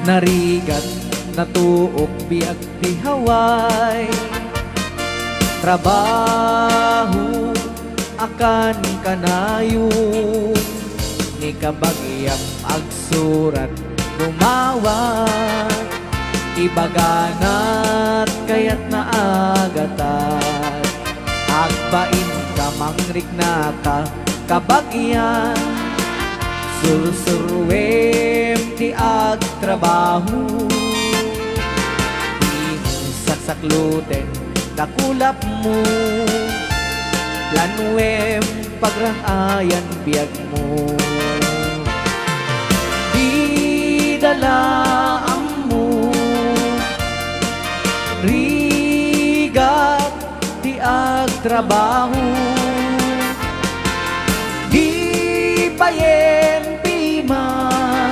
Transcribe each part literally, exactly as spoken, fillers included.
Narigat, natuok biag ti Hawaii. Trabaho, akan kanayon. Ni kabagiam agsurat, dumawa. Ibaganat kayat na agatad. Agbain ka, mangriknaka, kabagian. Sursuruem ti agtrabaho. Dimo saksakluten dakulapmo. Planuem pagrang-ayan biagmo. Dida la ammo. Rigat ti agtrabaho. Di payen piman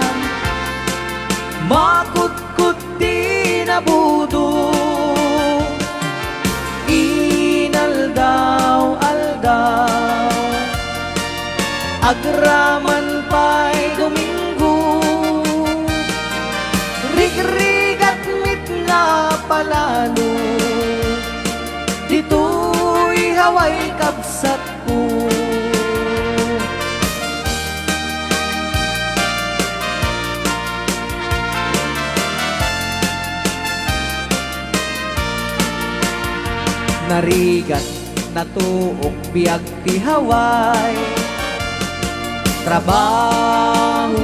makutkot ti nabudo. Inaldaw-aldaw, agraman pay Domingo, rigrigat met napalalo. Ditoy Hawaii, kabsatko. Narigat, natuok biag ti Hawaii. Trabaho,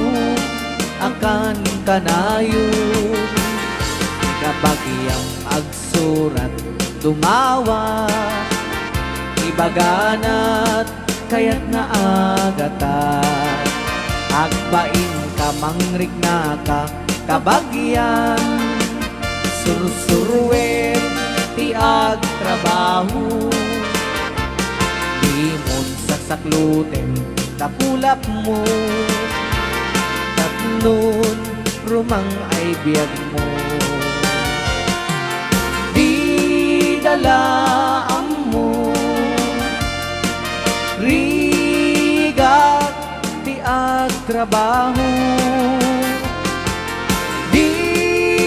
akan kanayon. Kabagiam agsurat, dumawa. Ibaganat kayat na agatad. Agbain ka, mangriknaka, kabagian. Sursuruem ti agtrabaho. Dimon saksakluten dakulapmo. Tapnon rumang ay biagmo. Dida la ammo. Rigat ti agtrabaho. Di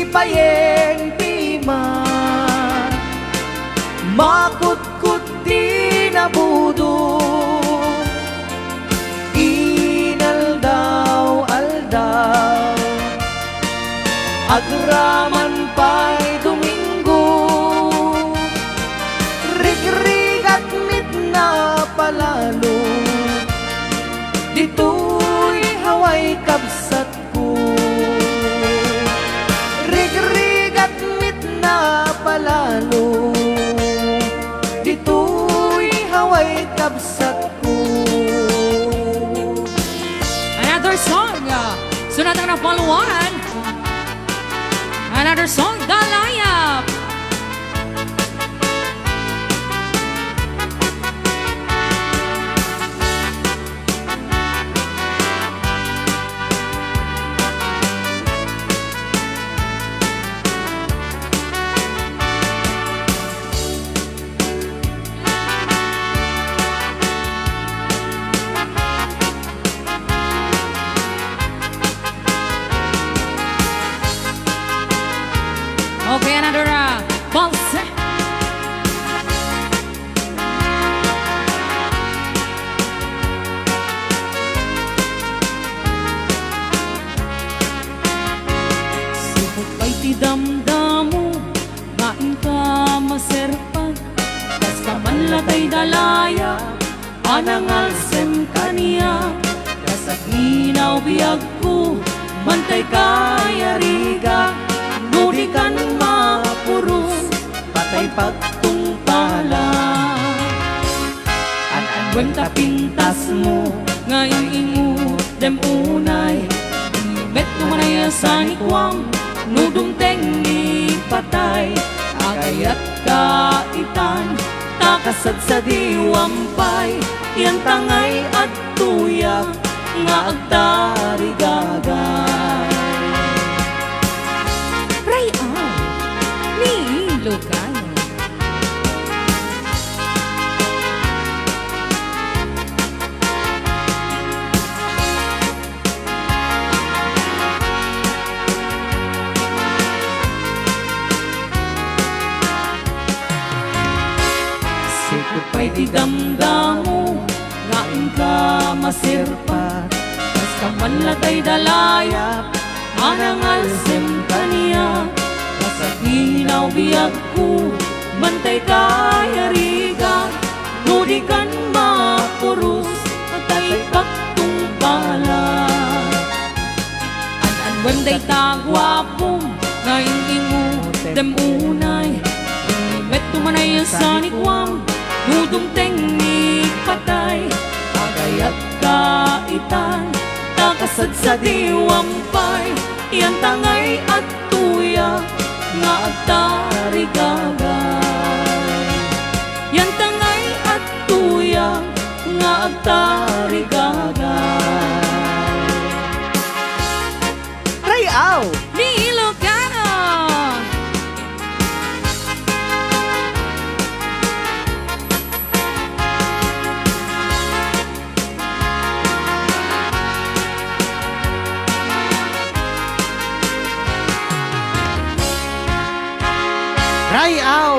payen piman makutkot ti nabudo. Inaldaw-aldaw, agraman pay Domingo, rigrigat met napalalo. Ditoy Hawaii, kabsatko. Rigrigat met napalalo. Ditoy Hawaii, kabsatko. Another song, uh, sunatang na follow-an. Another song, Dalayap. Okay, another, uh, pulse. Siput pay ti damdamo, nga inka maserpag, kas ka man latay Dalayap, a nangalsem kaniak, kas agninaw biagko, mantay kayariga, no di kan mapurong, patay pagtungpala. An-anuen ta pintasmo, nga in-ingot dem unay, di met umanay a sanikuam, no dumteng ni patay, agayat ka itan, ta kasadsadiwam pay, yan tangay adtoyak nga agtarigagay. Ray-an ni Ilocano. Iti damdamo nga inka maserpat, kas ka man latay da layap a nangalsem kaniak. Kas aginaw biagko, bantay ka ay arigak, no di kan mapuros, tay pagtungpalak. An-anuan dayta guapom nga ing-ingotem unay. Met tumanay a sanikuam, no dumteng ni patay, agayat ka itan, ta kasadsadiwam pay, yan tangay agtuyak nga agtarigagay. Yan tangay agtuyak nga agtarigagay. Ray-aw! Ni Ilocano! Ray-aw!